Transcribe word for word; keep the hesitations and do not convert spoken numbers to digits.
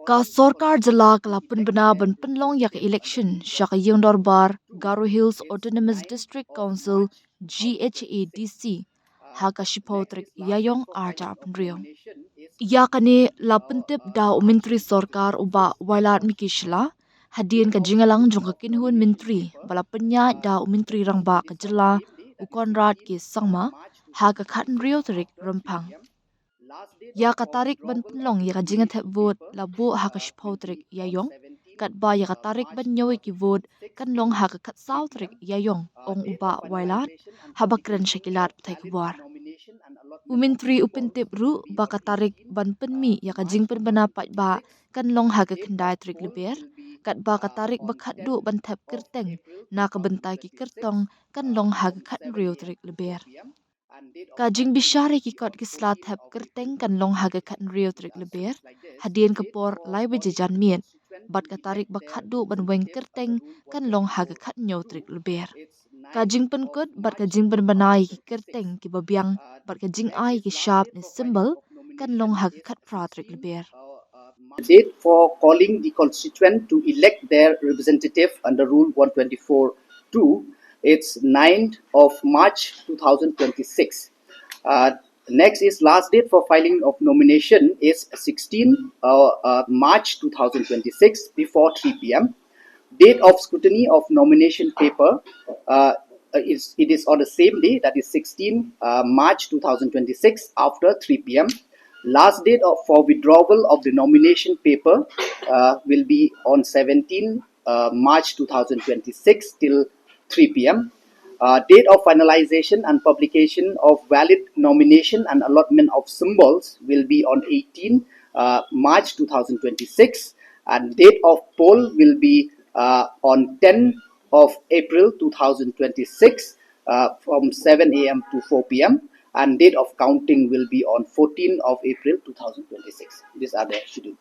Ka sorkar jylla ka la pynbna ban pynlong ïa ka election sha ka ïing dorbar Garo Hills Autonomous District Council, G H A D C, ha ka shiphew tarik Ïaïong arhajar arphew hynriew. Ïa kane la pyntip da u Myntri Sorkar u Bah Wailadmiki Shylla hadien ka jingïalang jong ka kynhun myntri ba la pynïaid da u Myntri Rangbah ka jylla u Conrad K Sangma ha ka khathynriew tarik Rymphang. Ïa ka tarik ban pynlong ïa ka jingthep vote la buh ha ka shiphew tarik Ïaïong, katba ïa ka tarik ban ñiew ïa ki vote kan long ha ka khatsaw tarik Ïaïong, ong u Bah Wailad haba kren sha ki lad pathai khubor. U Myntri u pyntip ruh ba ka tarik ban pynmih ïa ka jingpynbna paidbah kan long ha ka khyndai tarik Lber, katba ka tarik ba khatduh ban thep kyrteng na ka bynta ki kyrtong kan long ha ka khathynriew tarik Lber. Ka jingbishar ïa ki kot ki sla thep kyrteng kan long ha ka khathynriew tarik Lber hadien ka por lai baje janmiet, bad ka tarik ba khatduh ban weng kyrteng kan long ha ka khathynñiew tarik Lber. Ka jingpynkut bad ka jingpynbna ïa ki kyrteng kiba biang bad ka jingai ïa ki shap ne symbol kan long ha ka khatphra tarik Lber. Date for calling the constituent to elect their representative under Rule one twenty-four two. It's ninth of March two thousand twenty-six. Uh, next is last date for filing of nomination is sixteen uh, uh, March two thousand twenty-six before three p m. Date of scrutiny of nomination paper uh, is it is on the same day, that is sixteen uh, March two thousand twenty-six, after three p m. Last date of, for withdrawal of the nomination paper uh, will be on seventeen uh, March two thousand twenty-six till three p m. Uh, date of finalization and publication of valid nomination and allotment of symbols will be on eighteen uh, March two thousand twenty-six, and date of poll will be uh, on ten of April two thousand twenty-six uh, from seven a m to four p m, and date of counting will be on fourteen of April two thousand twenty-six. These are the schedule.